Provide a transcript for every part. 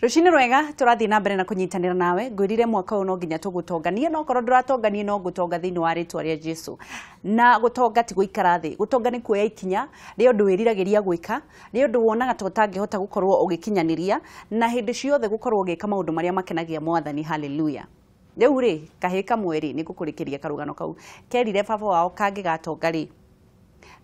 Rucini rwega turathie na mbere na kunyitanira nawe ngwirire mwaka uyu no nginya tugutonganie no korwo nduratonganie no ngutonga thiini wa ritwa ria Jesu. Na gutonga ti guikara thi, gutonga ni kuoya ikinya ria undu wiriragiria gwika, ria undu wonaga ta utangihota gukorwo ugikinyaniria, na hindi ciothe gukorwo ugika maundu maria makenagia Mwathani. Haleluya. Riu ri kahii kamwe ri ni ngukurikiria karugano kau kerire baba wao kangigatonga ri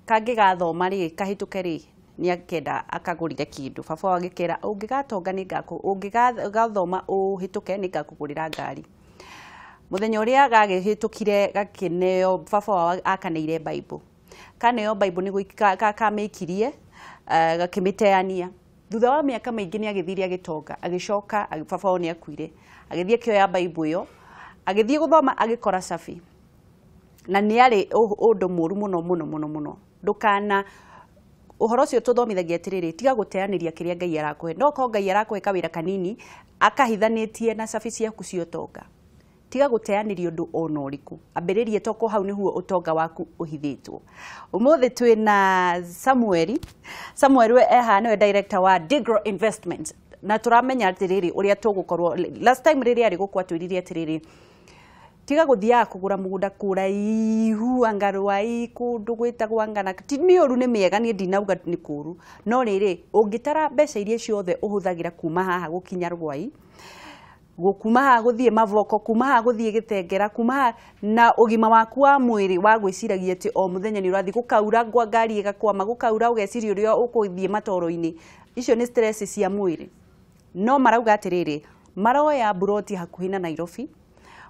kangigathoma ri kahituke ri ni akenda akagurire kindu. Baba wao agikera ungigatonga ni ngaku ungigathoma uhituke ni ngakugurira ngari. Muthenya uria gagihitukire gakineo baba wao akaneire Bible, kaneo Bible ni kameikirie gakimiteania. Thutha wa miaka maingi ni agithire agitonga, agicoka baba wao ni akuire, agithie akioya Bible iyo agithie guthoma agikora cabi. Na ni ari undu muru muno muno muno muno. Ndukana uhoro ucio tuthomithagia atiriri, tiga guteaniria kiria Ngai arakuhe. No ko Ngai arakuhe kawira kanini akahithanitie na cabi ciaku cia utonga, tiga guteaniria undu ona uriku, ambiririe toko hau nihuo utonga waku uhithitwo. Umuthi twina Samueli. Samueli we eha niwe director wa Digro Investment, na turamenya atiriri uria tugukorwo. Last time riria ari gukwa twirire atiriri, tiga guthiaga kugura mugunda kuraihu anga rwai kundu gwitagwo anga na ti miuru ni miega, ni ndinauga ni kuru, no riri ungitara mbeca iria ciothe uhuthagira kuma haha gukinya rwai, kuma haha guthie Mavoko, kuma haha guthie Gitengera, kuma haha na ugima waku wa mwiri wa gwiciragia ati o muthenya ni urathi gukaura ngwa ngari igakwama, gukaura ugeciria uria ukuthie matoro-ini, icio ni stress cia mwiri. No marauga atiriri, maroya buroti hakuhi na Nairobi,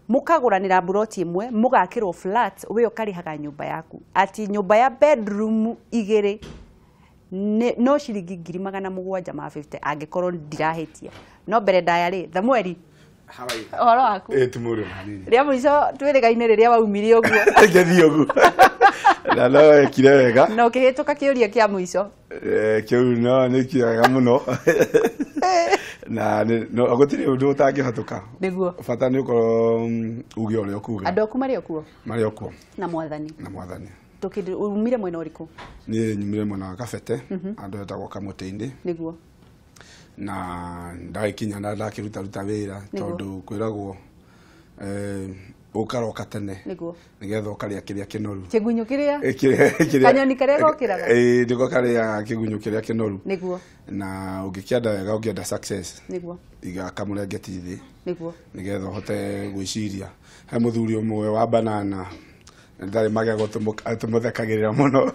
mukaguranira buroti imwe, mugakirwo flat, we ukarihaga nyumba yaku ati nyumba ya bedroom igiri no ciringi 750 angikorwo ndirahitia. No mbere ndaya ri Samueli, uhoro waku? Tumuru hanini ria muico twirigaine riria waumire uguo ngithii uguo na no ekire wega na ukihituka kiuria kia muico kiu no ni kiega muno na no gutiri undu utangihatuka niguo bata ni ukorwo uge uria ukuga. Andu aku mari okuo, mari okuo na Mwathani, na Mwathani. Tukindi umire mwena uriku? Ni nyumire mwena wa Kabete, andu etagwo Kamutĩ-inĩ niguo. Na ndagikinya na ndakiruta ruta wira tondu kwiragwo ukaroka tene niguo nigetha ukaria kiria kinoru, kigunyu kiria kanyoni karia gokiraga niko karia kigunyu kiria kinoru niguo. Na ungikienda wega, ungienda success niguo, iga kamurengeti thi niguo, nigetha uhote gwiciria. He muthuri umwe wa banana ndari magego tumuthekagirira muno,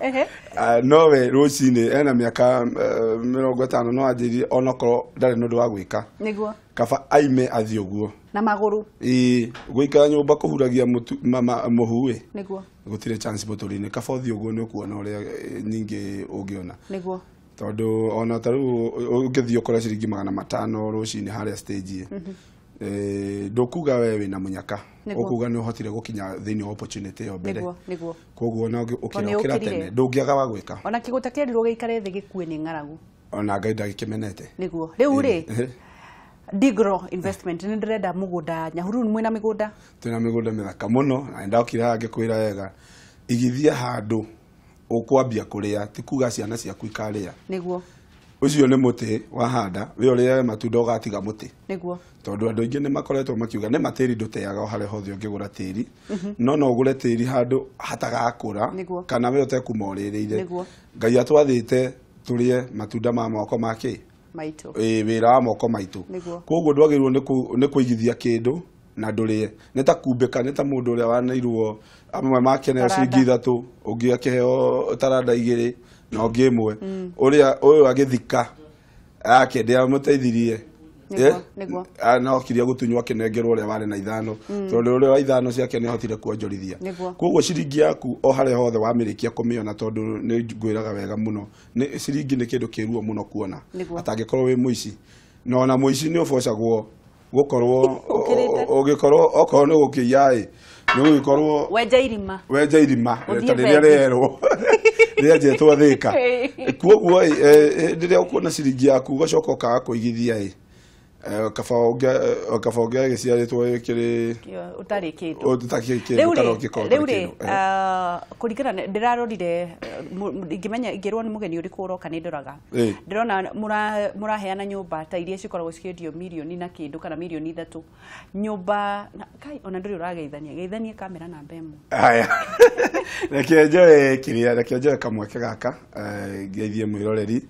no we rucini ena miaka 50 no anjirie onokorwo ndari nundu wa gwika niguo, kaba aime athie uguo na maguru guikara nyumba kuhuragia muhu niguo, gutire chance muturi-ini, kaba uthie uguo ni ukuona uria nyingi ungiona niguo, tondu ona ta riu ungithie ukore ciringi 500 rucini haria stage ndukuga we wina munyaka, ukuga ni uhotire gukinya thiini wa opportunity yo mbere niguo niguo. Koguo na ukira tene ndungiaga wa gwika, ona kiguta kierirwo giikare thi gikue ni ng'aragu, ona Ngai ndagikimenete niguo. Riu ri Digro Investment ni ndirenda mugunda Nyahururu, mwina migunda? Twina migunda mithaka muno, na ndokire haha ngikwira wega, igithia handu ukwambia kuria, ti kuga ciana ciaku ikaria niguo. Ucio ni muti wahanda, we uria matunda ugatiga muti niguo, tondu andu aingi ni makoretwo makiuga ni matiri nduteaga o haria hothe ungigura tiri, no no ugure tiri handu hatagakura kana we utekumoririire. Ngai atwathite turie matunda ma moko make maitu, wira wa moko maitu. Koguo ndwagirwo ni kuigithia kindu na ndurie, ni ta kumbika, ni ta mundu uria wanairwo amwe make na ciringi 3, ungi akiheo taranda 2 na ungi 1, uria uyu agithika ake ndiamuteithirie niguo, na okirie gutunywo akinengerwo uria wari na 5, tondu uria wa 5 ciake ni ahotire kuonjorithia. Koguo ciringi yaku o haria hothe wamirikia kumiona, tondu ni ngwiraga wega muno, ni ciringi ni kindu kiruo muno kuona atangikorwo wi muici, na ona muici ni ubocagwo gukorwo ugikorwo okorwo ni gukiia i ni gugikorwo wenja irima, wenja irima ta riria rierwo rienjetwo Thika. Koguo riria ukuona ciringi yaku ugacoka ukaga kuigithia i Kaba ũngĩagĩciarĩtwo kĩrĩ ũtarĩ kĩndũ rĩu rĩ kũringana ndĩrarorire ingĩmenya ingĩrwo nĩ mũgeni ũrĩkũ ũroka nĩ ndoraga ndĩrona mũraheana nyũmba ta iria cikoragwo cikĩendio mirioni na kĩndũ kana mirioni 3 nyũmba kai ona ndũrĩ ũrageithania geithanie kamera namba 1. Haya, reke njoe kĩrĩa, reke njoe kamweke gaka ngeithie mwĩroreri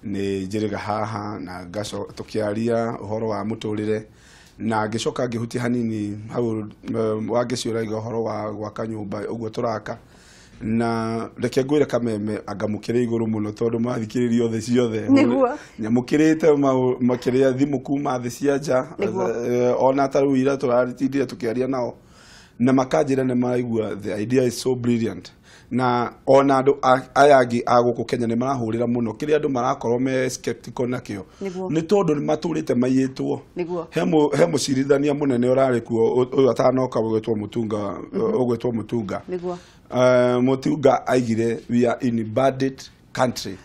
nĩ njĩrĩga haha na ngaco tũkĩaria ũhoro wa mũtũrĩre na ngĩcoka ngĩhutia hanini hau wangĩciũragia ũhoro wa gwaka nyũmba ũguo tũraka na reke ngwĩre kameme anga mũkĩrĩ igũrũ mũno tondũ mathikĩrĩrio thĩ ciothe nyamũkĩrĩte makĩrĩa thimũ kuma thĩ cia nja ona ta rĩu ira tũratindire tũkĩaria nao na makanjĩra nĩ maraigua the idea is so brilliant na ona andũ aya angĩ a gũkũ Kenya nĩ marahũrĩra mũno kĩrĩa andũ marakorwo me skeptical nakĩo nĩ tondũ nĩ matũrĩte maiyĩtwo. He mũcirithania mũnene ũrarĩ kuo ũyũ atanoka ũgwĩtwo Mũtunga. Mũtunga aigire we are in bandit country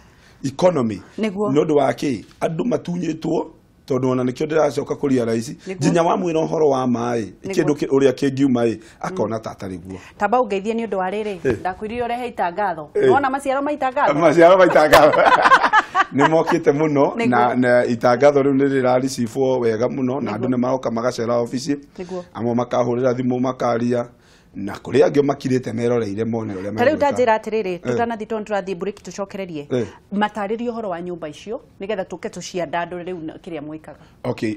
economy nĩ ũndũ wa kĩ andũ matunyĩtwo tondũ ona nĩkĩo ndĩracoka kũria raici nginya wamwĩra ũhoro wa maĩ kĩndũ ũrĩa kĩngiuma ĩ akona ta atarĩ guo. Tamba ũngeithie nĩ ũndũ wa rĩrĩ ndakwĩrire ũrehe itangatho wona maciaro ma itangatho nĩ mokĩte mũno na itangatho rĩu nĩ rĩraricibwo wega mũno na andũ nĩ maroka magacera obici amwe makahũrĩra thimũ makaria na kũrĩ angĩ makirĩte meroreire mone ũrĩa ta rĩu ndanjĩra atĩrĩrĩ tũtanathiĩ tondũ tũrathiĩ mburĩki tũcokererie matarĩrie ũhoro wa nyũmba icio nĩgetha tũke tũciandandũre rĩu kĩrĩa mwĩkaga. Okay,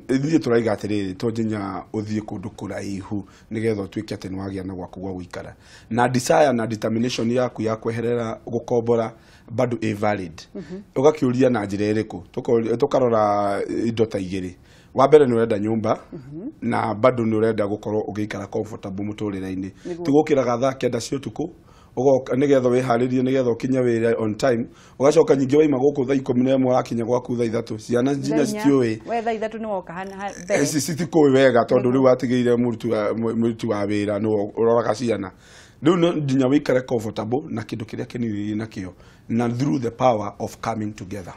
ithuĩ tũraiga atĩrĩrĩ to nginya ũthiĩ kũndũ kũraihu nĩgetha ũtuĩke atĩ nĩwagĩa na gwaku gwa gũikara na desire na determination yaku ya kweherera gũkombora bado ĩ valid. Ũgakĩũria na njĩra ĩrĩkũ tũkarora indo ta igĩrĩ. Wa mbere nĩ ũrenda nyũmba na bado nĩ ũrenda gũkorwo ũgĩikara comfortable mũtũrĩre-inĩ ti gũkĩraga thaa 9 cia ũtukũ ũgoka nĩgetha wĩharĩrie nĩgetha ũkinye wĩra on time ũgacoka nyingĩ waima gũkũ thaa 11 ũrakinya gwaku thaa 3 ciana nginya citiũĩ we thaa 3 nĩ woka mbere citikũĩ wega tondũ rĩu watigĩire mũruti wa wĩra nĩwe ũroraga ciana rĩu no nginya wĩikare comfortable na kĩndũ kĩrĩa kĩnini nakĩo na through the power of coming together.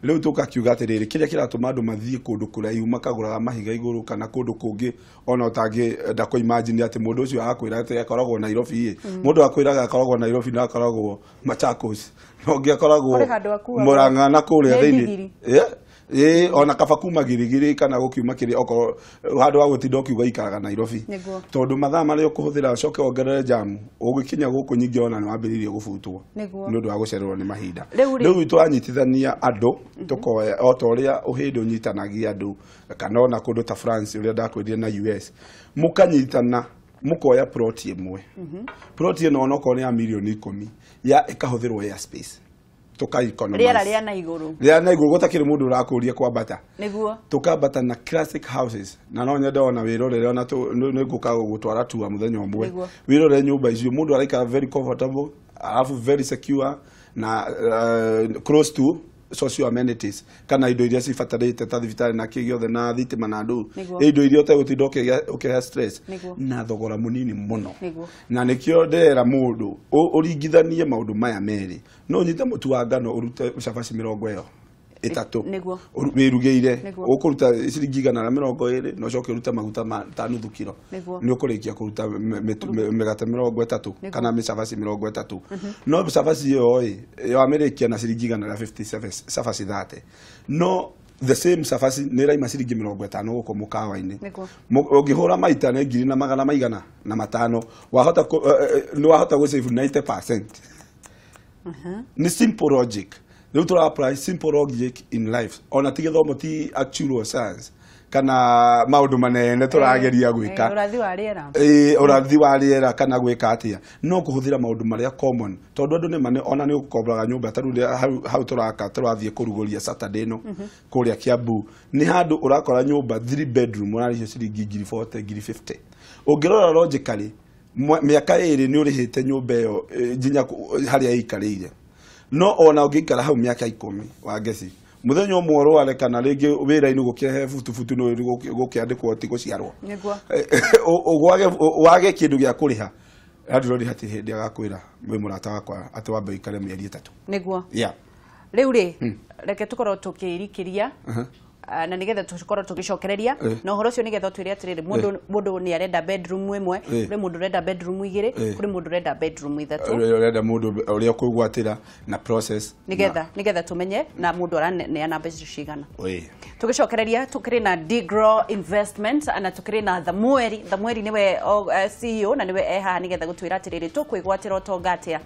Rĩu tũkakiuga atĩrĩrĩ kĩrĩa kĩratũma andũ mathiĩ kũndũ kũraihu makagũraga mahiga igũrũ kana kũndũ kũngĩ ona ũtangĩenda kũ imagine atĩ mũndũ ũcio akwĩra atĩ akoragwo Nairobi ĩ mũndũ akwĩraga akoragwo Nairobi na akoragwo Machakos na ũngĩ akoragwo Murang'a na kũrĩa thĩinĩ ona kaba kuma Girigiri kana gũkiuma kĩrĩa okorwo handũ ha gũtinda ũkiuga ikaraga Nairobi tondũ mathaa marĩa ũkũhũthĩra ũcoke wongerere jamu ũgĩkinya gũkũ nyingĩ ona nĩ wambĩrĩirie gũbutwo nĩ ũndũ wa gũcererwo nĩ mahinda. Rĩu tũranyitithania andũ tũkoya o ta ũrĩa ũhĩndĩ ũnyitanagia andũ kana ona kũndũ ta France ũrĩa ndakwĩrire na US mũkanyitana mũkoya plot ĩmwe plot ĩno onokorwo nĩ ya mirioni 10 ya ĩkahũthĩrwo air space tuka-economize rĩera rĩa na igũrũ rĩa na igũrũ gũtakĩrĩ mũndũ ũrakũria kwambata nĩguo tukambata na classic houses na no nyende ona wĩrorere ona nĩ ngũka gũgũtwara tua mũthenya ũmwe wĩrorere nyũmba icio mũndũ araikara very comfortable alafu very secure na close to social amenities kana indo iria cibatarĩte ta thibitarĩ na kĩ gĩothe na thitima na ndũ indo iria ũtegũtinda ũkĩgĩa stress na thogora mũnini mũno na nĩkĩo ndĩrera mũndũ ũringithanie maũndũ maya merĩ no ũnyite mũtu wa ngano ũrute cabaci 33 wĩrugĩire ũkũruta ciringi 120 na ũcoke ũrute maguta ta nuthu kiro nĩ ũkũrĩkia kũruta mĩgate 30 kana mĩcabaci 30 no cabaci ĩyo ĩ wamĩrĩkia na ciringi 157 cabaci 30 no the same cabaci nĩ ĩraima ciringi 50 gũkũ mũkawa-inĩ ũngĩhũra maita nĩ ngiri na magana maigana na matano wahota nĩ wahota gũsave 90%. Nĩ simple logic. Rĩu tũra apply simple logic in life ona ti gĩthomo ti actual science kana maũndũ manene tũrageria gwĩka ũrathi wa rĩera ũrathi wa rĩera kana gwĩka atĩa no kũhũthĩra maũndũ marĩa common tondũ andũ nĩ mane ona nĩ ũkomboraga nyũmba ta rĩu hau tũraka tũrathiĩ kũrugũria Saturday ĩno kũrĩa Kiambu nĩ handũ ũrakora nyũmba 3 bedroom ũrarĩhio ciringi 40,000 50,000 ũngĩrora logically mĩaka ĩrĩ nĩ ũrĩhĩte nyũmba ĩyo nginya harĩa ĩikarĩire no ona ũngĩikara hau mĩaka 10 wa ngeci mũthenya ũmwe ũrware kana rĩngĩ wĩra-inĩ gũkĩrehe butubutu nĩ gũkĩandĩkwo ti gũciarwo wage kĩndũ gĩa kũrĩha landlord hatirĩ hĩndĩ agakwĩra wĩ mũrata wakwa atĩ wambe ũikare mĩeri 3 nĩguo. Yeah. Rĩu rĩ reke tũkorwo tũkĩrikĩria Na nigetha tukorwo tugicokereria na uhoro ucio nigetha twire atiriri mundu ni arenda bedroom imwe, kuri mundu urenda bedroom igiri, kuri mundu urenda bedroom ithatu, urenda mundu uria kwigwatira na process nigetha tumenye na mundu araneana mbeca cigana. Tugicokereria tukiri na Digro Investment na tukiri na Thamueri niwe CEO na niwe eha nigetha gutwira atiriri tukwigwatira utonga atia.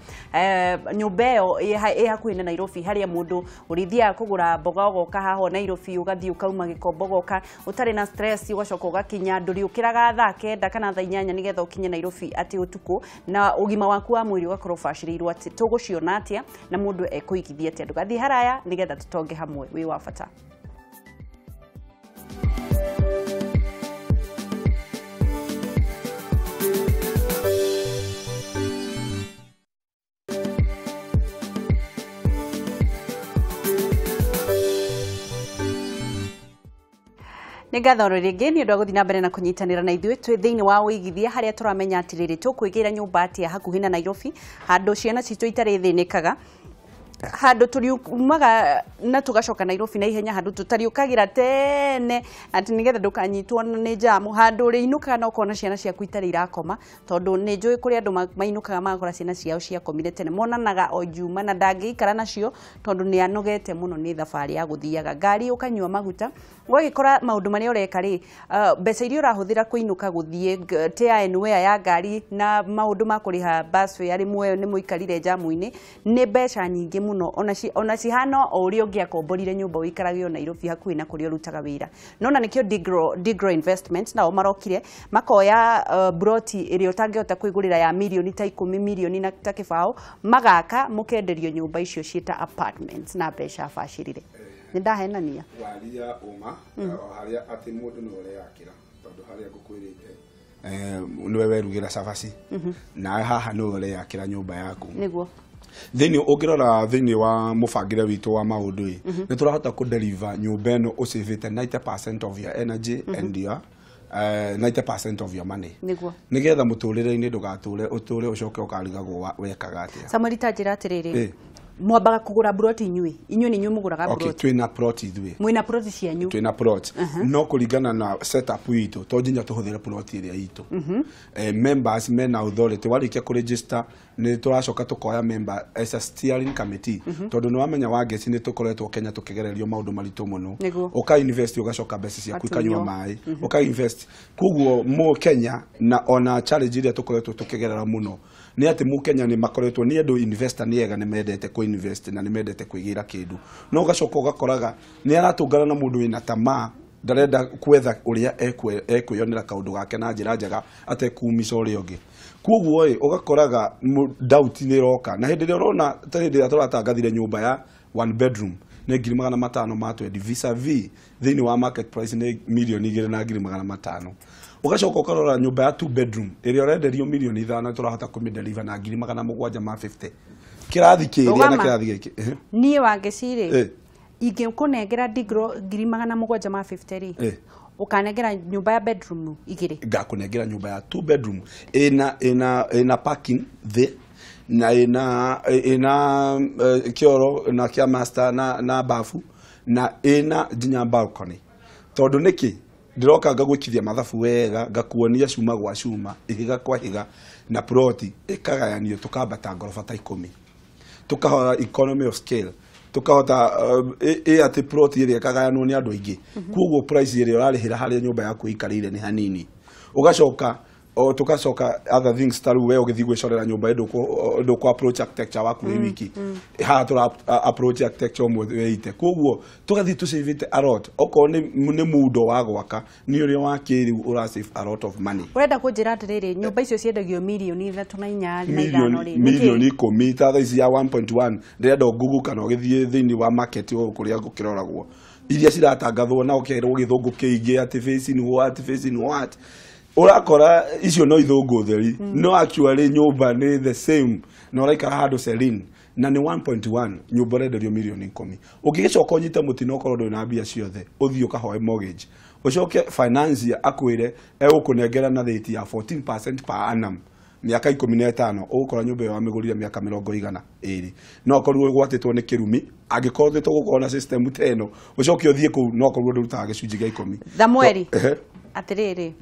Nyumba iyo i hakuhi na Nairobi haria mundu urithiaga kugura mboga ugoka haho Nairobi ugathi ukauma gikombo goka utari na stress ugacoka ugakinya nduriukiraga thaa 9 kana thaa 8 nigetha ukinye Nairobi ati utuku na ugima waku wa mwiri ugakorwo ubacĩrĩirwo ati tuguciona atia na mundu ekuigithia atia. Ndugathie haraya nigetha tutonge hamwe wi wa bata. Nĩ ngatho rĩngĩ nĩ ũndũ wa gũthiĩ na mbere na kũnyitanĩra na ithuĩ twĩ thĩinĩ wa ũigithia harĩa tũramenya atĩrĩrĩ tũkwĩgĩra nyũmba atĩa hakuhĩ na Nairobi handũ ciana citũ itarĩ thĩnĩkaga, handũ tũriumaga na tũgacoka Nairobi na ihenya, handũ tũtariũkagĩra tene atĩ nĩgetha ndũkanyitwo nĩ jamu, handũ ũrĩinũkaga na ũkona ciana ciaku itarĩ irakoma tondũ nĩ njũĩ kũrĩ andũ mainũkaga magakora ciana ciao ciakomire tene, monanaga o Juma na ndangĩikara nacio tondũ nĩ anogete mũno nĩ thabarĩ ya gũthiaga ngari ũkanyua maguta ũgagĩkora maũndũ marĩa ũreka rĩ, mbeca iria ũrahũthĩra kũinũka gũthiĩ tear and wear ya ngari na maũndũ ma kũrĩha bus fare rĩmwe nĩ mũikarire jamu-inĩ nĩ mbeca nyingĩ mũno ona cihana o ũrĩa ũngĩakomborire nyũmba ũikarage o Nairobi hakuhĩ na kũrĩa ũrutaga wĩra. Nona nĩkĩo Digro Investments nao marokire makoya broti ĩrĩa ũtangĩhota kwĩgũrĩra ya mirioni ta 10 mirioni na ta kĩbaũ magaka mũkenderio nyũmba icio ciĩta apartments na mbeca bacĩrĩre. Nĩ ndahenania waria uma haria atĩ mũndũ nĩwe ũreyakĩra tondũ harĩa ngũkwĩrĩte nĩwe werugĩra cabaci na haha nĩwe ũreyakĩra nyũmba yaku. Nĩguo thĩinĩ ũngĩrora thĩinĩ wa mũbangĩre witũ wa maũndũ ĩ nĩ tũrahota kũ deliver nyũmba ĩno ũcĩvĩte 90% of your energy and your 90% of your money. Nĩguo nĩgetha mũtũrĩre-inĩ ndũgatũre ũtũre ũcoke ũkarigagwo wekaga atĩa. Samuel ta njĩra atĩrĩrĩ, mwambaga kũgũra broti inyuĩ nĩ inyuĩ mũgũraga broti? Okay, twĩna plot ithuĩ. Mwĩna ploti cianyu? Twĩna plot. No kũringana na setup itũ to nginya tũhũthĩre plot ĩrĩa itũ. Members mena authority warĩkia kũ register nĩ tũracoka tũkoya member as a steering committee tondũ nĩ wamenya wa ngeci nĩ tũkoretwo Kenya tũkĩgererio maũndũ maritũ mũno. Ũka invest ũgacoka mbeca ciaku ikanyua maĩ, ũka invest. Koguo mo Kenya na ona challenge iria tũkoretwo tũkĩgerera mũno nĩ atĩ mu Kenya nĩ makoretwo nĩ andũ investor nĩ ega nĩ mendete kũ invest na nĩ mendete kwĩgĩra kĩndũ no ũgacoka ũgakoraga nĩ aratũngana na mũndũ wĩna tamaa ndarenda kwetha ũrĩa ekwĩyonera kaũndũ gake na njĩra njega atekumica ũrĩa ũngĩ. Koguo ĩ ũgakoraga doubt nĩ ĩroka na hĩndĩ ĩrĩa ũrona ta hĩndĩ ĩrĩa tũratangathire nyũmba ya one bedroom nĩ 520,000 vis-a-vis thĩinĩ wa market price nĩ 2,500,000. Ũgacoka ũkarora nyũmba ya 2 bedroom ĩrĩa ũrenderio 5 million tũrahota kũmĩdeliver na 750,000. Kĩrathi kĩrĩa na kĩrathi gĩkĩ niĩ Wangeci rĩ ingĩkũnengera Digro 750,000 rĩ ũkanengera nyũmba ya bedroom igĩrĩ? Ngakũnengera nyũmba ya 2 bedroom ĩna parking thĩ na ĩna kĩoro na kĩa master na bafu na ĩna nginya balcony tondũ nĩkĩ ndiroka ngagwĩkithia mathabu wega ngakuonia cuma gwa cuma ihiga kwa ihiga na ploti ĩkagayanio tũkambata ngoroba ta 10 tukahota economy of scale tukahota ĩ atĩ plot ĩrĩa ĩkagayanwo nĩ andũ aingĩ koguo price ĩrĩa ũrarĩhĩra harĩa nyũmba yaku ĩikarĩire nĩ hanini. Ũgacoka o tukacoka other things ta rĩu we ũgĩthiĩ gwĩcorera nyũmba ndũkũ approach architecture waku wĩ wiki haha tũra approach architecture ũmwe wĩite koguo tũgathiĩ tũcĩvĩte a lot okorwo nĩ mundo wa gwaka nĩ ũrĩa wa kĩrĩu ũra save a lot of money. Ũrenda kũnjĩra atĩrĩrĩ nyũmba icio ciendagio 3.4 na 5 rĩ 10 million ta thaa ici ya 1.1 ndĩrenda Google kana ũgĩthiĩ thĩinĩ wa market kũrĩa gũkĩroragwo iria ciratangathwo na ũkerwo gĩthũngũ kĩingĩ atĩ facing what facing what urakora icio no ithũngũ theri no actually nyũmba nĩ the same na ũraikara handũ serene na nĩ 1.1 nyũmba ũrenderio 10 million. Ũngĩgĩcoka ũnyite mũtino ũkorwo ndũrĩ na mbia ciothe ũthiĩ ũkahoe mortgage ũcoke financier akwĩre egũkũnengera na rate ya 14% per annum Mĩaka 15 ũgũkora nyũmba ĩyo wamĩgũrire mĩaka 200 no okorwo ũgwatĩtwo nĩ kĩrumi angĩkorwo nĩ tũgũkorwo na system ta ĩno ũcoke ũthiĩ kũu no okorwo ndũrutaga gĩcunjĩ gĩa 10. Samueli atiriri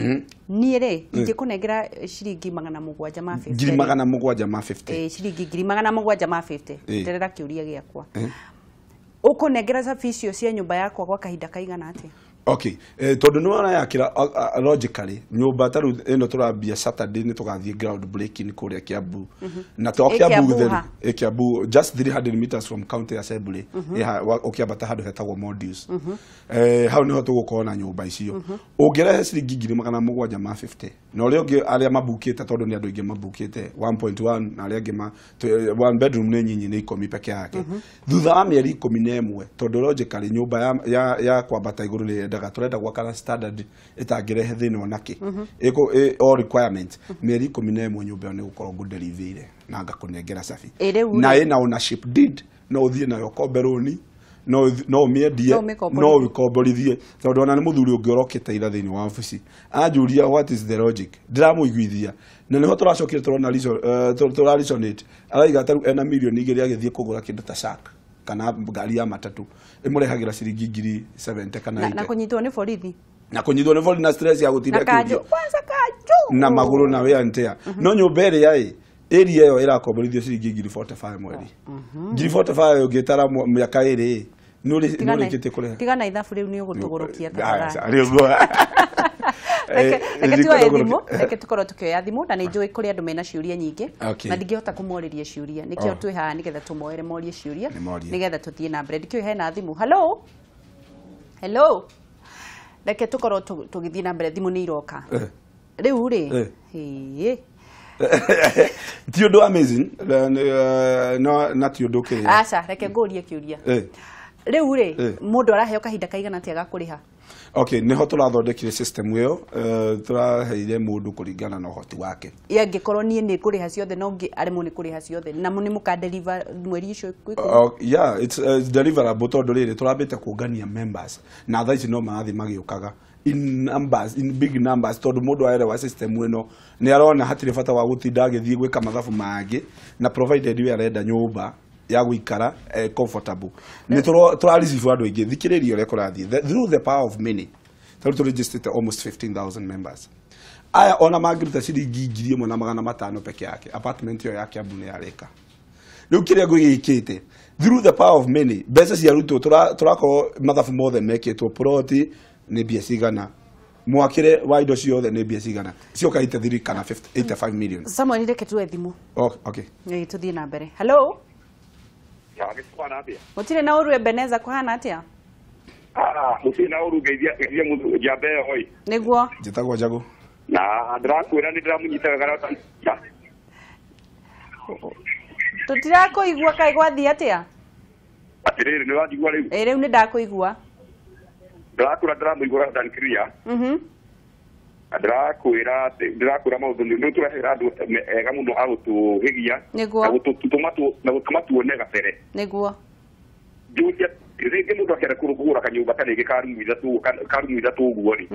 niĩ rĩ ingĩkũnengera ciringi 700 ma 50 ngiri 700 ma 50 ciringi ngiri 700 ma 50 terera kĩũria gĩakwa ũkũnengera cabi icio cia nyũmba yakwa gwa kahinda kaigana atĩa? Okay, tondu nĩ warayakĩra logically nyũmba ta rĩu ĩno tũrambia Saturday nĩ tũgathiĩ ground breaking kũrĩa Kiambu na to Kiambu githeri Kiambu just 300 meters from county assembly ũkĩambata handũ hetagwo Mondius hau nĩho tũgũkorwo na nyũmba icio ũngĩrehe ciringi ngiri 700 ma 50 na ũrĩa ũngĩ arĩa mabukĩte tondũ nĩ andũ aingĩ mabukĩte 1.1 na arĩa angĩ one bedroom nĩ nyinyi nĩ 10 peke yake thutha wa mĩeri 11 tondũ logically nyũmba ya kwambata igũrũ nĩ yendaga turenda gwaka na standard ĩtangĩrehe thĩna onakĩ ĩko all requirement mĩeri 11 nyũmba ĩyo nĩ gũkorwo ngũderivĩire na ngakũnengera cabi na ĩna ownership deed no ũthiĩ nayo ũkombe rũni no ũmĩendie no ũkomborithie tondũ ona nĩ mũthuri ũngĩ ũrokĩte ira thĩinĩ wa obici anjũria what is the logic ndĩramũiguithia na nĩho tũracokire tũrona tũra resonate araiga ta rĩu ena mirioni 2 agĩthiĩ kũgũra kĩndũ ta shark kana ngari ya matatu imũrehagĩra ciringi ngiri 70 kana 80 na kũnyitwo nĩ borithi na kũnyitwo nĩ borithi na stress ya gũtinda kĩũrio kwanza kanjũ na magũrũ na wear and tear no nyũmba ĩrĩa ĩ area ĩyo ĩrakomborithio ciringi ngiri 45 mweri ngiri 45 ũngĩtara mĩaka ĩrĩ nĩ ũrĩkĩtie kũrĩha tigana ithabu rĩu nĩ ũgũtũgũrũkia reke tuoye thimũ reke tũkorwo tũkĩoya thimũ na nĩ njũĩ kũrĩ andũ mena ciũria nyingĩ na ndingĩhota kũmorĩria ciũria nĩkĩo twĩ haha nĩgetha tũmoere morie ciũria nĩgetha tũthiĩ na mbere ndikĩũĩ hena thimũ hello hello reke tũkorwo tũgĩthiĩ na mbere thimũ nĩ iroka rĩu rĩ ti ũndũ amazing na ti ũndũ kĩrĩa aca reke ngũrie kĩũria rĩu rĩ mũndũ araheo kahinda kaigana atĩa ga kũrĩha? Okay, niho tũrathondekire system ĩyo tũraheire mũndũ kũringana na ũhoti wake angĩkorwo niĩ nĩ ngũrĩha ciothe no ũngĩ aremwo nĩ kũrĩha ciothe na nĩ mũka deliver mweri ũcio kwĩ yeah, it's deliverable tondũ rĩrĩ tũrambĩte kũngania members na thaa ici no marathiĩ magĩũkaga in numbers, in big numbers tondũ mũndũ aerewa system ĩno nĩ arona hatirĩ bata wa gũtinda agĩthiĩ gwĩka mathabu mangĩ na provided we arenda nyũmba ya gũikara comfortable nĩ tũra receive andũ aingĩ thikĩrĩria ũrĩa kũrathiĩ through the power of many tondũ tũ registered almost 15,000 members aya ona mangĩruta ciringi 1,500 peke yake apartment ĩyo ya Kiambu nĩ yarĩka rĩu kĩrĩa ngũgĩkĩte through the power of many mbeca ciarutwo tũrakorwo mathabu mothe mekĩtwo ploti nĩ mbia cigana mwakĩre wa indo ciothe nĩ mbia cigana cioka 83 kana 85 million. Samuel reke tuoe thimũ. Okay tũthiĩ na mbere. Hello. Gũtirĩ na ũru Ebeneza kũhana atĩa? Gũtirĩ na ũru ngeithia mũndũ njamba ĩyo oi. Nĩguo. Njĩtagwo Njagũ. Na ndĩrakwĩra nĩ ndĩramũnyita wega na tũtirakũigua kaĩ gwathiĩ atĩa? Atĩrĩrĩ nĩ ũranjigua rĩu? Ĩ rĩu nĩ ndakũigua. Ndĩrakwĩra ndĩramũigua loud and clear. Na ndĩrakwĩra maũndũ nĩ tũrahera andũ ega mũno a gũtũhĩgia na gũtũma tuone gabere. Nĩguo. Njũria rĩngĩ mũndũ akĩenda kũgũra kanyũmba ta rĩngĩ ka rumu ithatũ ũguo rĩ.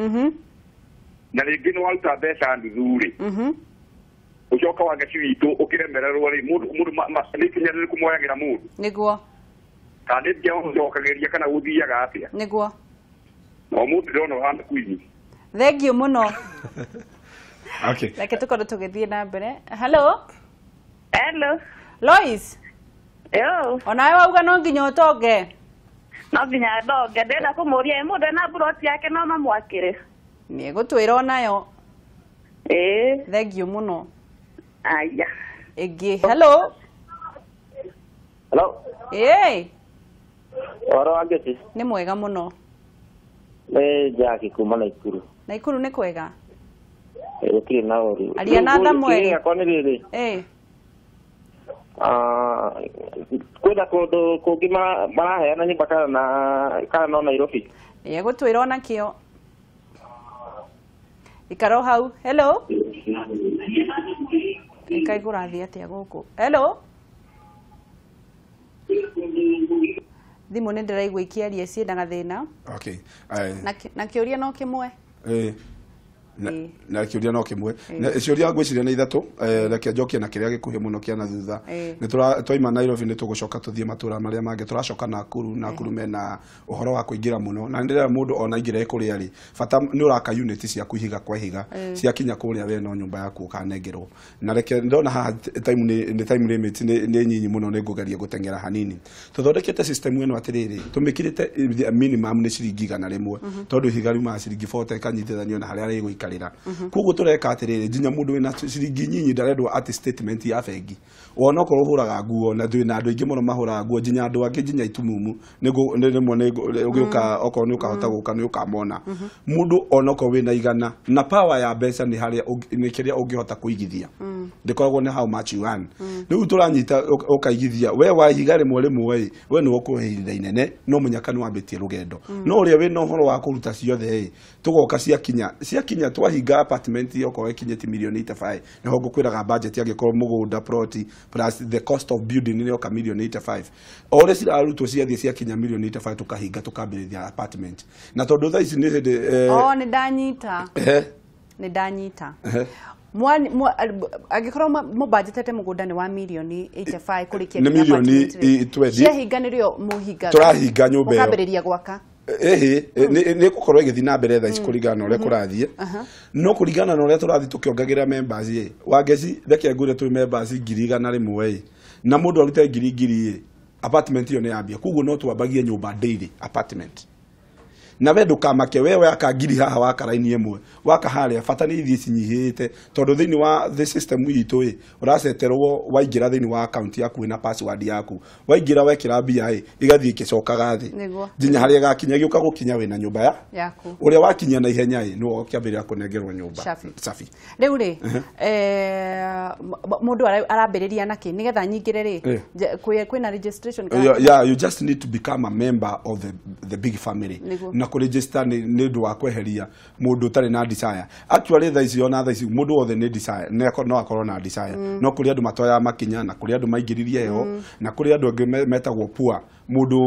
Na rĩngĩ nĩ waruta mbeca nuthu rĩ. Ũcoka wa ngeci witũ ũkĩremererwo rĩ mũndũ nĩ ikinya rĩrĩkũ moyagĩra mũndũ? Nĩguo. Kana nĩ mbia ũcokagĩria kana gũthiaga atĩa? Nĩguo. Na ũmũthĩ ndĩrona ũhana kwini. Thank you mũno. Okay. Reke tũkorwo tũgĩthiĩ na mbere. Hello. Hello. Lois. Yo. Onawe wauga no nginya ũtonge. No nginya ndonge ndĩrenda kũmũria mũndũ ena buroti yake no mamwakĩre. Nĩ egũtwĩra onayo. Ĩĩ. Thank you mũno. Aya. Ĩngĩ. Hello. Hello. Ĩĩ. Ũhoro wa Ngeci? Nĩ mwega mũno. Nĩ Jackie kuma Naikuru. Naikuru nĩ kwega? Gũtirĩ na ũru. Aria na Samuel. Gĩakwa nĩ rĩrĩ. Ĩĩ. Kwĩna kũndũ kũngĩ maraheana nyũmba kana no Nairobi? Ĩĩ egũtwĩra onakĩo. Ikara o hau. Hello. Ĩkaĩ kũrathiĩ atĩa gũkũ? Hello. Thimũ nĩ ndĩraigua ikĩaria ciĩna gathĩna. Okay. Na kĩũria no kĩmwe. Na kĩũria no kĩmwe. Ciũria ngwĩciria nĩ ithatũ, reke njokie na kĩrĩa gĩkuhĩ mũno kĩa na thutha. Nĩ twaima Nairobi nĩ tũgũcoka tũthiĩ matũra marĩa mangĩ, tũracoka Nakuru. Nakuru mena ũhoro wa kũingĩra mũno, na nĩndĩrera mũndũ ona aingĩra kũrĩa rĩ, bata nĩ ũraka unit ciaku ihiga kwa ihiga, ciakinya kũrĩa we no nyũmba yaku ũkanengerwo. Na reke ndona haha time nĩ time limit nĩ nyinyi mũno, nĩ ngũgeria gũteng'era hanini. Tũthondekete system ĩno atĩrĩrĩ, tũmĩkĩrĩte minimum nĩ ciringi 100, tondũ ihiga riumaga ciringi 40 ĩkanyitithanio na harĩa rĩgũikarĩra. Koguo tũreka atĩrĩrĩ, nginya mũndũ wĩna ciringi nyinyi ndarendwo atĩ statement ya bengi, ona okorwo ũhũraga nguo, na twĩna andũ aingĩ mũno mahũraga nguo, nginya andũ angĩ nginya itumumu nĩ rĩmwe nĩ ũgĩũka, okorwo nĩ ũkahota gũka nĩ ũkamona mũndũ onokorwo wĩna 100. Na power ya mbeca nĩ harĩa nĩ kĩrĩa ũngĩhota kũigithia, ndĩkoragwo nĩ how much you earn. Rĩu tũranyita ũkaigithia we wa ihiga rĩmwe rĩmwe ĩ, we nĩ ũkũhe ihinda inene, no mũnyaka nĩ wambĩtie rũgendo. No ũrĩa wĩna ũhoro wa kũruta ciothe ĩ, tũgoka ciakinya twahinga apartment okorwo ĩkinyĩtie mirioni 85, nĩho ngũkwĩraga budget, angĩkorwo mũgũnda plot plus the cost of building nĩ yoka mirioni 85, o ũrĩa cirarutwo ciathiĩ ciakinya mirioni 85, tũkahinga tũkambĩrĩria apartment. Na tondũ thaa ici nĩ hĩndĩ Oh, nĩ ndanyita. Nĩ ndanyita. Angĩkorwo mũbanjĩtete mũgũnda nĩ wa mirioni 85 kũrĩkia Nĩ mirioni 20. Ciahinga nĩrĩo mũhingaga? Tũrahinga nyũmba ĩyo. Mũkambĩrĩria gwaka. Ĩhĩ, nĩ gũkorwo ĩgĩthiĩ na mbere thaa ici kũringana na ũrĩa kũrathiĩ, no kũringana na ũrĩa tũrathiĩ tũkĩongagĩrĩra members ĩ, Wangeci, reke ngwĩre, twĩ members 100,000 ĩ, na mũndũ arute ngiri ngiri ĩ, apartment ĩyo nĩ yambia. Koguo no twambagie nyũmba daily apartment, na we ndũkamake, we waka ngiri haha, waka raini ĩmwe, waka harĩa, bata nĩ ithiĩ cinyihĩte, tondũ thĩinĩ wa the system itũ ĩ, ũraceterwo waingĩra thĩinĩ wa account yaku wĩna password yaku, waingĩra wekĩra mbia ĩ, igathiĩ ikĩcokaga thĩ nginya harĩa ĩgakinya, ĩgĩũka gũkinya wĩna nyũmba ya yaku. Ũrĩa wakinya na ihenya ĩ, nĩwe ũkĩambĩrĩra kũnengerwo nyũmba. Safi. Safi. Rĩu rĩ, mũndũ arambĩrĩria nakĩ nĩgetha nyingĩre rĩ? Kwĩna registration kana? Yeah, you just need to become a member of the big family. Na kũregister nĩ ũndũ wa kweheria mũndũ ũtarĩ na desire. Actually thaa ici, ona thaa ici mũndũ wothe nĩ desire, no akorwo na desire, no kũrĩ andũ matoyaga makinya, na kũrĩ andũ maingĩririe heho, na kũrĩ andũ angĩ metagwo poor. Mũndũ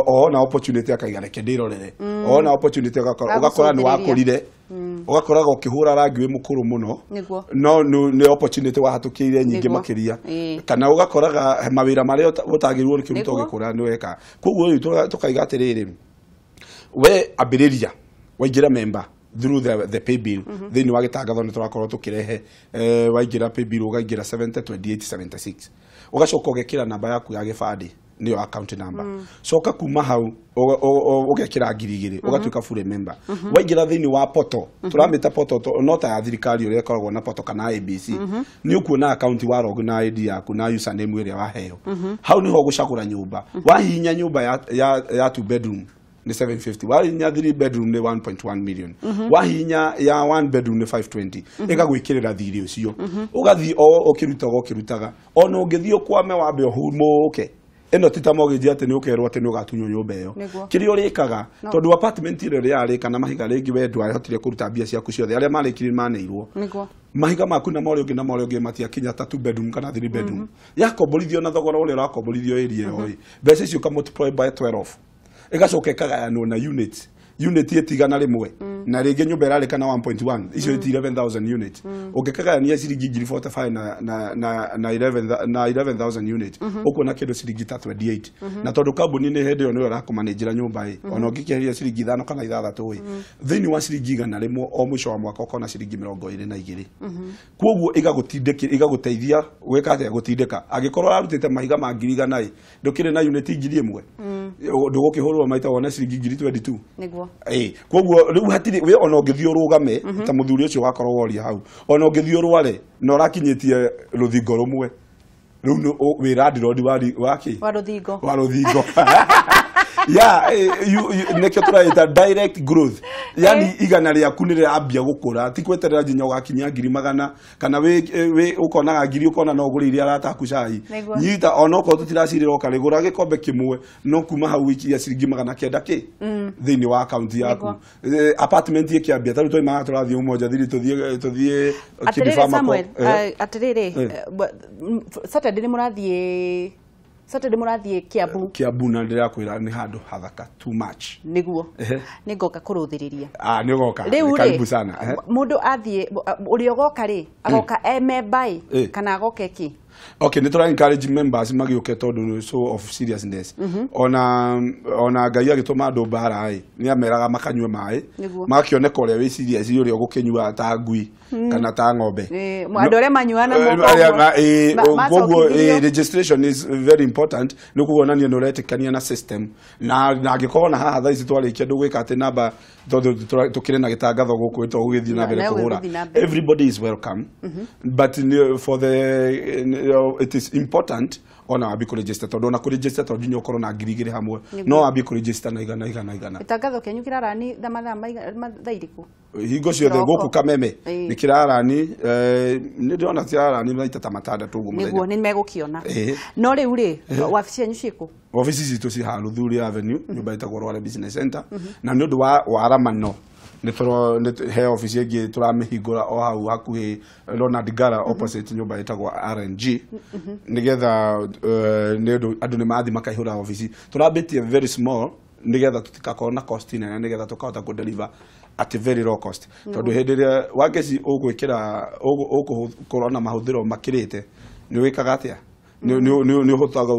ona opportunity akaiga reke ndĩrorere, ona opportunity ũgakora nĩ wakũrire, ũgakoraga ũkĩhũra rangi wĩ mũkũrũ mũno, no nĩ opportunity wahatũkĩire nyingĩ makĩria, kana ũgakoraga mawĩra marĩa ũtagĩrĩirwo nĩ kĩruta ũgĩkũra nĩ weka. Koguo rĩu tũkaiga atĩrĩrĩ, we ambĩrĩria waingĩra member through the pay bill, thĩinĩ wa gĩtangatho nĩ tũrakorwo tũkĩrehe, waingĩra pay bill ũkaingĩra 70 28 76, ũgacoka ũgekĩra namba yaku ya gĩbandĩ, nĩyo account number. Coka kuma hau ũgekĩra 2,000, ũgatuĩka full member. Waingĩra thĩinĩ wa portal, tũramĩta portal no ta ya thirikari ũrĩa ĩkoragwo na portal kana ABC, nĩ ũkuona account wa log na ID yaku na username ĩrĩa waheo. Hau nĩho ũgũcagũra nyũmba. Wahihinya nyũmba ya 2 bedroom nĩ 750, wahihinya 3 bedroom nĩ 1.1 million, wahihinya ya 1 bedroom nĩ 520. Ĩgagwĩkĩrĩra thirĩ ũcio, ũgathiĩ o ũkĩrutaga ũkĩrutaga, ona ũngĩthiĩ ũkwame wambe ũhumũke. Ĩno ti ta mortgage atĩ nĩ ũkerwo atĩ nĩ ũgatunywo nyũmba ĩyo. Kĩrĩa ũrĩkaga, tondũ apartment ĩrĩa yarĩka na mahiga rĩngĩ we ndwahotire kũruta mbia ciaku ciothe, arĩa marĩkirie maneirwo mahiga maku na marĩa ũngĩ na marĩa ũngĩ matiakinya ta 2 bedroom kana 3 bedroom, yakomborithio na thogora ũrĩa ũrakomborithio area ĩyo ĩ, mbeca icio ũka multiply by 12, ĩgacoka ĩkagayanwo na unit, unit ĩtigana rĩmwe, na rĩngĩ nyũmba ĩrarĩka na 1.1, icio ĩ 11,000 unit, ũngĩkagayania ciringi 45 na 11 na 11,000 unit, ũkuona kĩndũ ciringi ta 28. Na tondũ kambuni nĩ hĩndĩ ĩyo nĩyo ĩrakũmanĩnjĩra nyũmba ĩ, ona ũngĩkĩeheria ciringi 5 kana 6 ĩ, thĩinĩ wa ciringi 100 o mũico wa mwaka ũkona ciringi 22. Koguo ĩgagũteithia gwĩka atĩa? Gũtindĩka. Angĩkorwo ũrarutĩte mahiga ma 100,000 ĩ, ndũkĩrĩ na unit 1,000, ndũgũkĩhũrwo maita wone ciringi 22,000. Koguo rĩu hatirĩ we ona ũngĩthiĩ ũrũgame ta mũthuri ũcio wakorwo woria hau, ona ũngĩthiĩ ũrware na ũrakinyĩtie rũthingo rũmwe, rĩu wĩ landlord wa kĩ? Wa rũthingo. Wa rũthingo. Yeah, nĩkĩo tũraita direct growth, yani igana rĩaku nĩ rĩrambia gũkũra, ti kweterera nginya ũgakinya 100,000, kana wĩ ũkonaga ngiri ũkona no ũgũrĩire arata aku cai. Nyita onokorwo tũtiracirĩra ũkarĩ, gũra gĩkombe kĩmwe, no kuma hau wikia ciringi 900 kĩ thĩinĩ wa account yaku. Apartment ĩkĩambia ta rĩu twaima tũrathiĩ Umoja thiri, tũthiĩ Atĩrĩrĩ Samuel, atĩrĩrĩ, Saturday nĩ mũrathiĩ Saturday mũrathiĩ Kiambu. Kiambu na ndĩrakwĩra nĩ handũ hathaka too much. Nĩguo. Nĩ ngoka kũrũthĩrĩria. Ah, nĩ ũgoka. Karibu sana. Mũndũ athiĩ ũrĩa ũgoka rĩ, agoka e member kana agoka ĩkĩ? Okay, nĩ tũra encourage members magĩũke tondũ so of seriousness. Ona Ngai agĩtũma andũ mbara ĩ, nĩ ameraga makanyue maĩ, magakĩoneka ũrĩa wĩ serious ũrĩa ũgũkĩnyua ta ngui kana ta ng'ombe. Andũ arĩa manyuaga na moko. Koguo registration is very important nĩ kuonania nĩ ũretĩkania na system na angĩkorwo na haha thaa ici twarĩkia ndũgwĩka atĩ namba tondũ tũkĩrĩ na gĩtangatho gũkũ tũgũgĩthiĩ na mbere kũhũra. Everybody is welcome, but for the it is important ona wambi kũregister tondũ ona kũregister tondũ nginya ũkorwo na 2,000 hamwe no wambi kũregister na igana igana igana. Gĩtangatho kĩanyu kĩrarani mathaa irĩkũ? Hingo ciothe gũkũ Kameme nĩ kĩrarani, nĩ ndĩrona kĩrarani maita ta matandatũ ũguo mũthenya. Nĩguo nĩ megũkĩona. No rĩu rĩ, wabici yanyu ciĩkũ? Wabici citũ ci haha Luthuli Avenue, nyũmba ĩtagwo Rware Business Center, na nĩ ũndũ wa waramano nĩ he obici ĩngĩ tũramĩhingũra o hau hakuhĩ Ronald Ngala opposite nyũmba ĩtagwo RNG, nĩgetha nĩ ũndũ andũ nĩ mathiĩ makaihũra obici. Tũrambĩtie very small nĩgetha tũtikakorwo na cost nene, nĩgetha tũkahota kũ deliver at very low cost. Tondũ hĩndĩ ĩrĩa wangeci ũgwĩkĩra ũgũkorwo na mahũthĩro makĩrĩte nĩ wĩkaga atĩa? Nĩ ũhotaga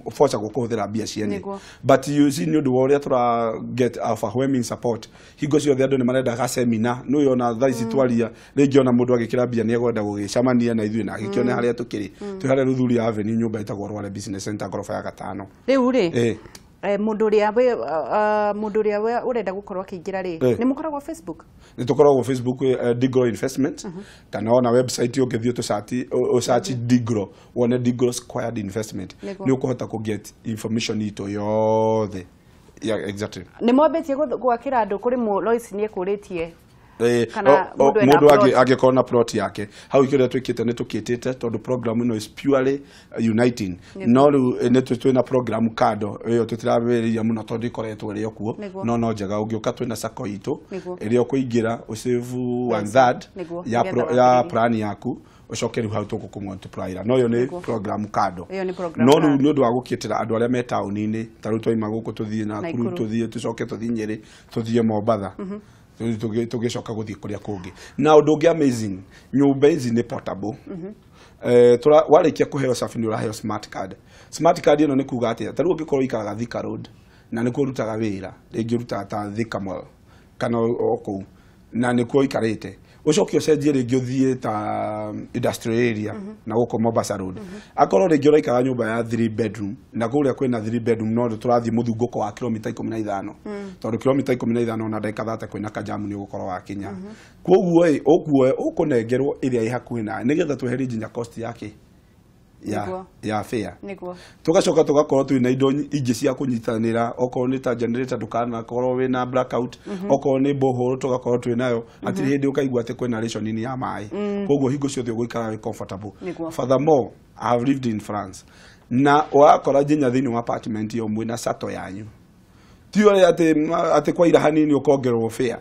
ũbocagwo kũhũthĩra mbia ciene. But you see nĩ ũndũ wa ũrĩa tũra get overwhelming support, hingo ciothe andũ nĩ marendaga seminar, nĩ ũyona thaa ici twaria rĩngĩ ona mũndũ agĩkĩra mbia nĩ ekwenda gũgĩcemania na ithuĩ na agĩkĩone harĩa tũkĩrĩ. Twĩ harĩa Luthuli Avenue, nyũmba ĩtagwo Rware Business Center, ngoroba ya gatano. Rĩu rĩ, mũndũ ũrĩa ũrenda gũkorwo akĩingĩra rĩ, nĩ mũkoragwo Facebook? Nĩ tũkoragwo Facebook, Digro Investment, kana ona website ũngĩthiĩ ũsearch Digro wone Digro Squared Investment, nĩ ũkũhota kũ get information itũ yothe. Yeah, exactly. Nĩ mwambĩtie gwakĩra andũ kũrĩ Lois nĩ ekũrĩtie Mũndũ angĩkorwo na plot yake hau kĩrĩa twĩkĩte nĩ tũkĩtĩte tondũ program ĩno is purely uniting, no rĩu nĩ twĩna program kando ĩyo tũtirambĩrĩria mũno tondũ ĩkoretwo ĩrĩ o kuo, no njega ũngĩũka twĩna sacco itũ ĩrĩa ũkũingĩra ũsave 1/3 ya plan yaku ũcoke rĩu hau tũgũkũ multiplier, no ĩyo nĩ program kando. No rĩu nĩ ũndũ wa gũkĩtĩra andũ arĩa me taũni-inĩ, ta rĩu twaima gũkũ tũthiĩ Nakuru, tũthiĩ tũcoke tũthiĩ Nyĩrĩ, tũthiĩ Mombatha, tũgĩcoka gũthiĩ kũrĩa kũngĩ. Na ũndũ ũngĩ amazing, nyũmba ici nĩ portable. Warĩkia kũheo cabi nĩ ũraheo smart card. Smart card ĩno nĩ kuga atĩa? Ta rĩu ũngĩkorwo ũikaraga Thika Road na nĩkuo ũrutaga wĩra, rĩngĩ ũrutaga ta Thika Mall kana o kũu na nĩkuo ũikarĩte, ũcoke ũcenjie rĩngĩ ũthiĩ ta industrial area na gũkũ Mombasa Road, akorwo rĩngĩ ũraikara nyũmba ya 3 bedroom na kũrĩa kwĩna 3 bedroom no tũrathiĩ mũthungũko wa kilomita 15, tondũ kilomita 15 na ndagĩka 30 kwĩna kajamu nĩ ũgũkorwo wakinya. Koguo ĩ ũkuoe ũkũnengerwo ĩrĩa ĩ hakuhĩ nawe nĩgetha tweherie nginya cost yake ya fare. Tugacoka tugakorwo twina indo ingĩ cia kũnyitanĩra, okorwo nĩ ta generator ndũkanakorwo wĩna blackout, okorwo nĩ borehole tugakorwo twĩnayo, hatirĩ hĩndĩ ũkaigua atĩ kwĩna ration ya maĩ. Koguo hingo ciothe ũgũikara wĩ comfortable. Furthermore, I have lived in France na wakora nginya thĩinĩ wa apartment ĩyo mwĩna sato yanyu, ti ũrĩa atĩ kwaira hanini ũkongererwo fare.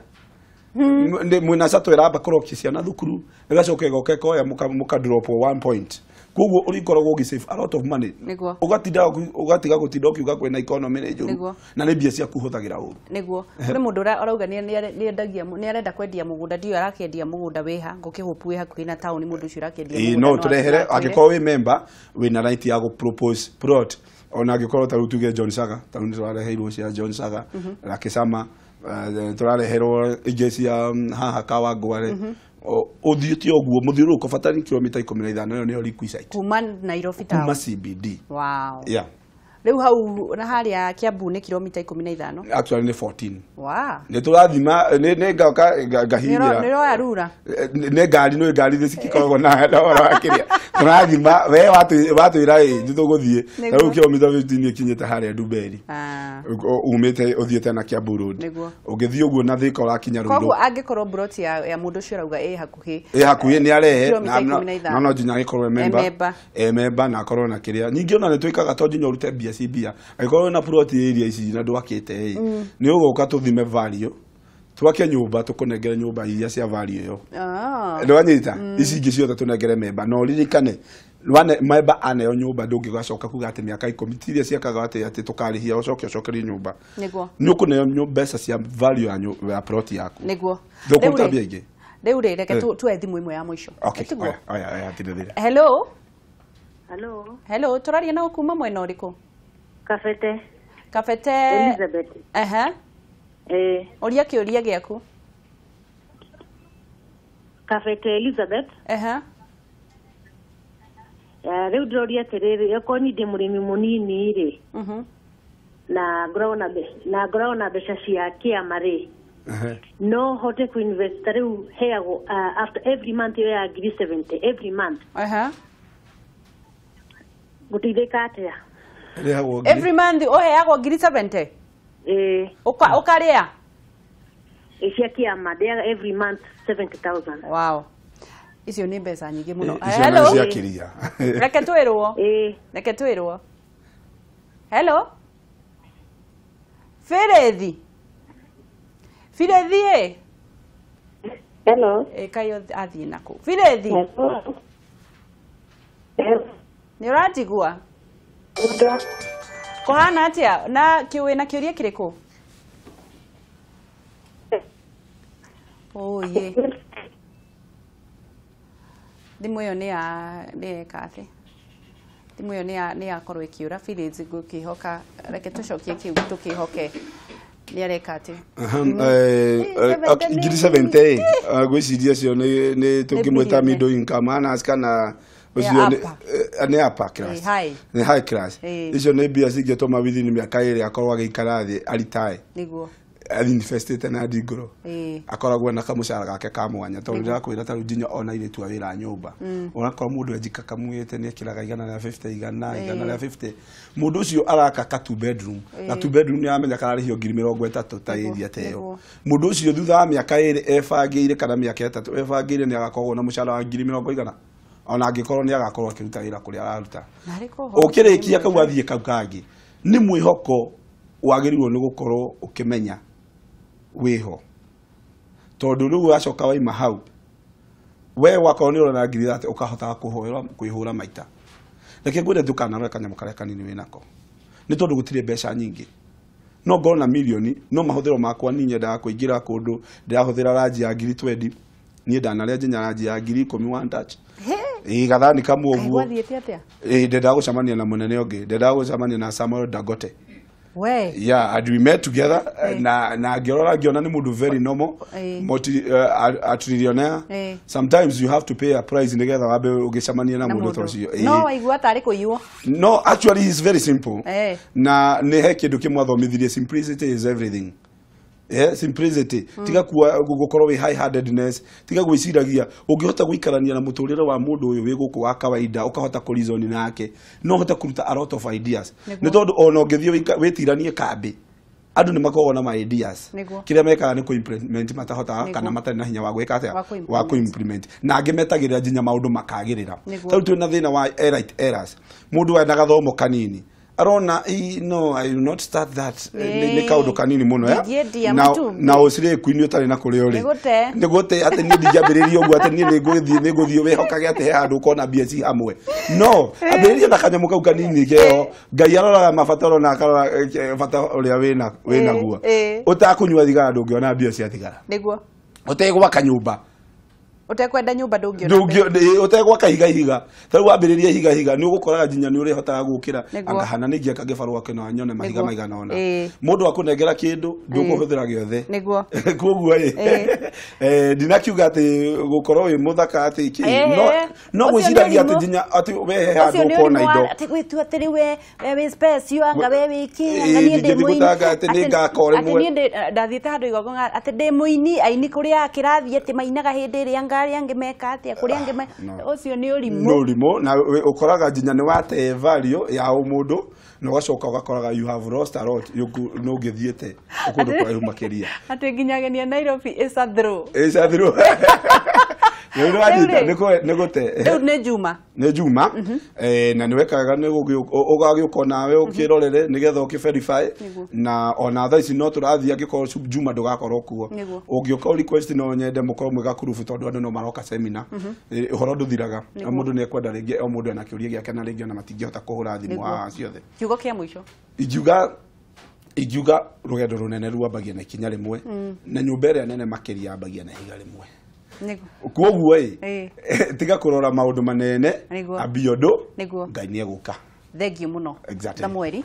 Mwĩna sato ĩramba kũrokia ciana thukuru ĩgacoka ĩgoka ĩkoya mũka drop 1 point. Koguo ũrĩkoragwo ũgĩ save a lot of money. Ũgatiga gũtinda ũkiuga kwĩna economy nĩ njũru na nĩ mbia ciaku ũhũthagĩra ũru. Nĩguo kũrĩ mũndũ ũrauga nĩ arenda kwendia mũgũnda, ndiũĩ arakĩendia mũgũnda wĩha, ngũkĩhope wĩ hakuhĩ na taũni mũndũ ũcio ũrakĩendia mũgũnda. No tũrehere angĩkorwo wĩ member wĩna right ya gũ propose plot, ona angĩkorwo ta rĩu tuge John Saga, ta rĩu nĩ tũrareheirwo cia John Saga, Lakisama, tũrareherwo ingĩ cia haha Kawangware. Ũthiĩte ũguo mũthiũrũrũko bata nĩ kilomita 15, ĩyo nĩyo requisite kuma Nairobi town, kuma CBD. Wow. Yeah. Rĩu hau na harĩa Kiambu nĩ kilomita 15. Actually nĩ 14. Wow. Nĩ tũrathima nĩ ngoka ngahinyĩra. Nĩ roya rura. Nĩ ngari nĩ ngari thĩ cikoragwo na ũhoro wa kĩrĩa. Tũrathima we watwĩra ĩ nĩ tũgũthiĩ. Ta rĩu kilomita 15 ĩkinyĩte harĩa Ndumberi. Umĩte ũthiĩte na Kiambu Road. Ũngĩthiĩ ũguo na Thika ũrakinya Ruiru. Koguo angĩkorwo plot ya mũndũ ũcio ũrauga ĩ hakuhĩ. Ĩ hakuhĩ nĩ arehe na no nginya agĩkorwo member. Member na akorwo na kĩrĩa. Ningĩ ona nĩ twĩkaga to nginya ũrute mbia ci mbia. Angĩkorwo wĩna plot area ici na ndwakĩte ĩ, nĩ ũgũka tũthime value, twake nyũmba tũkũnengere nyũmba iria cia value ĩyo. Nĩwanyita? Ici ingĩ ciothe tũnengere member. No ũririkane Wane member aneo nyumba ndũngĩgacoka kuga atĩ mĩaka 10 tiria ciakaga atĩ tũkarĩhia ũcoke ũcokerie nyũmba. Nĩguo. Nĩ ũkũneo mbeca cia value ya plot yaku. Nĩguo. Ndũkũruta mbia ingĩ. Rĩu rĩ reke tuoe thimũ ĩmwe ya mũico. Okay. Oya tirĩthire. Hello. Hello. Hello, tũraria na kuma mwena ũrĩkũ? Kabete. Kabete. Elizabeth. Ehe. Eh. Ũria kĩũria gĩaku. Kabete Elizabeth. Ehe. Rĩu ndĩroria atĩrĩrĩ, okorwo niĩ ndĩ mũrĩmi mũnini rĩ, na ngoragwo na mbeca cia kĩama rĩ, no hote kũ-invest ta rĩu heagwo after every month ĩyo ya 70,000 every month. Gũteithĩka atĩa? Every month ũheagwo 70,000? Ĩĩ. Ũkarĩa? Cia kĩama ndĩaga every month 70,000. Wow. Icio nĩ mbeca nyingĩ mũno. Hello. Reke twĩrwo. Reke twĩrwo. Hello. Firethi. Firethi ĩ. Hello. Kaĩ athiĩ nakũ. Firethi. Nĩ ũranjigua? Kũhana atĩa? Na wĩna kĩũria kĩrĩkũ? Oye. Thimũ ĩyo nĩ eka atĩ thimũ ĩyo nĩ yakorwo ĩkĩũra. Phyllis ngũkĩhoka reke tũcokie kĩu tũkĩhoke nĩ areka atĩ 70,000 ngwĩciria cio nĩ tũngĩmwĩta middle income earners kana ũcio nĩ upper class, nĩ high class. Icio nĩ mbia cingĩtũma within mĩaka ĩrĩ akorwo agĩikara thĩ aritae. Nĩguo. Investĩte na ndingũrũ akoragwo na kamũcara gake ka mwanya tondũ ndĩrakwĩra ta rĩu nginya ona airĩtu a wĩra nyũmba ũrakora mũndũ enjika kamuĩte nĩ ekĩraga 150 150 mũndũ ũcio araka ka 2 bedroom na 2 bedroom nĩ amenya kararĩhio 30,000 ta area ta ĩyo. Mũndũ ũcio thutha wa mĩaka ĩrĩ ebangĩire kana mĩaka 3 ebangĩire nĩ agakorwo na mũcara wa 100,000 ona angĩkorwo nĩ agakorwo akĩruta wĩra kũrĩa araruta. Ũkĩrĩkia kau athiĩ kau kangĩ nĩ mwĩhoko wagĩrĩirwo nĩ gũkorwo ũkĩmenya wĩho tondũ rĩu wacoka waima hau we wakorwo nĩ ũrona 30,000 ũkahotaga kwĩhũra maita. Reke ngwĩre ndũkanarore kanyamũ karĩa kanini wĩnako nĩ tondũ gũtirĩ mbeca nyingĩ. No ngorwo na mirioni no mahũthĩro makwa niĩ nyendaga kũingĩra kũndũ ndĩrahũthĩra ranji ya 20,000 niĩ ndanarĩa nginya ranji ya 10,000 one touch. Ĩĩ gathani kamwe ũguo. Ĩĩ ndendaga gũcemania na mũnene ũngĩ, ndendaga gũcemania na Samuel Dangote. We. Yeah, and we met together. Na ngĩrora ngĩona nĩ mũndũ very normal, multi a trillionaire. Sometimes you have to pay a price nĩgetha wambe ũgĩcemania na mũndũ ta ũcio. No waigua tarĩ kũiywo. No, actually he's very simple. Na nĩ he kĩndũ kĩmwe athomithirie, simplicity is everything. Yeah, simplicity. Tiga gukorwo wi high handedness, tiga gwiciragia ungihota guikarania na muturire wa mundu uyu wi guku wa kawaida ukahota ku reason nake no hote kuruta a lot of ideas. Ni tondu ona ungithie witiranie kambi andu ni makoragwo na ma ideas kiria mekaga ni ku implement matahotaga kana matari na hinya wa gwika atia wa ku implement na angi metagirira nginya maundu makagirira. Tariu twina thina wa right errors, mundu wenda gathomo kanini arona no I will not start that ni kaundu kanini muno ya na ucire kuini utari na kuria uri nigute ati ni ndingiambiriria uguo ati ni ninguthii wihokage ati he handu ukona mbia ci hamwe no ambiriria na kanyamu kau kanini keo Ngai aroraga mabataro na akarora bata uria wina winaguo utakunyua thigara ndungiona mbia cia thigara niguo utegwaka nyumba utekwenda nyumba ndungiona utegwaka higa higa tariu wambiriria higa higa ni ugukoraga nginya ni urihotaga gukira angahana ni ngiaka gibarua kino nyone mahiga maigana ona mundu akunengera kindu ndukuhuthira giothe niguo koguo ri ndinakiuga ati gukorwo wi muthaka ati ki no gwiciragia ati nginya ati we he handu ukona indo ati gwitua ati ri we we special anga we wiki anga nie ndi muini ati ni ngakore mwe ati nie ndathiite handu igongona ati ndi muini aini kuria kirathi ati mainaga hindi iria ngari angi meka atia kuria angi ucio ni urimu no urimu na ukoraga nginya ni wate value ya umundu na ugacoka ugakoraga you have lost a lot no ngithiete kundu kwa makiria ati nginya genia Nairobi is a throw is a throw. Rĩu nĩwanyita, nĩ gũte. Rĩu nĩ Juma. Nĩ Juma. Na nĩ wekaga nĩ ũgagĩũka nawe ũkĩrorere nĩgetha ũkĩ verify na ona thaa ici no tũrathiĩ angĩkorwo Juma ndũgakorwo kuo. Ũngĩũka request no nyende mũkorwo mwĩ gakurubu tondũ andũ no maroka seminar. Ũhoro ndũthiraga. Mũndũ nĩ ekwenda rĩngĩ o mũndũ ena kĩũria gĩake na rĩngĩ ona matingĩhota kũhũra thimũ haha ciothe. Kiugo kĩa mũico. Ingiuga rũgendo rũnene rwambagia na ikinya rĩmwe na nyũmba ĩrĩa nene makĩria yambagia na ihiga rĩmwe. Koguo ĩ tiga kũrora maũndũ manene ambia ũndũ Ngai nĩ egũka. Thengiũ mũno Samueli.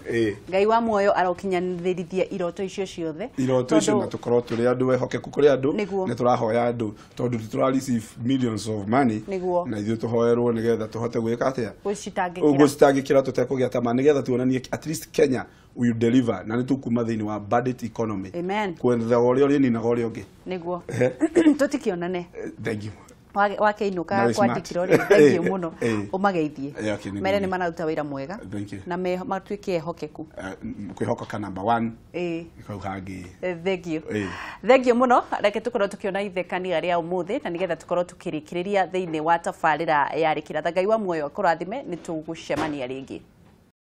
Ngai wa muoyo arokinyanĩrithia iroto icio ciothe. Iroto icio na tũkorwo tũrĩ andũ ehokeku kũrĩ andũ nĩ tũrahoya andũ tondũ tũra receive millions of money na ithuĩ tũhoerwo nĩgetha tũhote gwĩka atĩa gũcitangĩkĩra tũtekũgĩa tama nĩgetha tuonanie at least Kenya we deliver na nĩ tũkuma thĩinĩ wa budget economy. Amen. Kwetha ũrĩa ũrĩninaga ũrĩa ũngĩ. Nĩguo. Tũtikĩonane. Thank you. Wakĩinũka kwandĩkĩrwo rĩ, thengiũ mũno ũmageithie mere nĩ mararuta wĩra mwega na matuĩke ehokeku. Kwĩhoka number 1 kau hangĩ. Thengiũ. Thengiũ mũno, reke tũkorwo tũkĩona ithekania rĩa ũmũthĩ na nĩgetha tũkorwo tũkĩrĩkĩrĩria thĩinĩ wa tabarĩra ya Rĩkĩra. Ngai wa muoyo akũrathime, nĩ tũgũcemania rĩngĩ.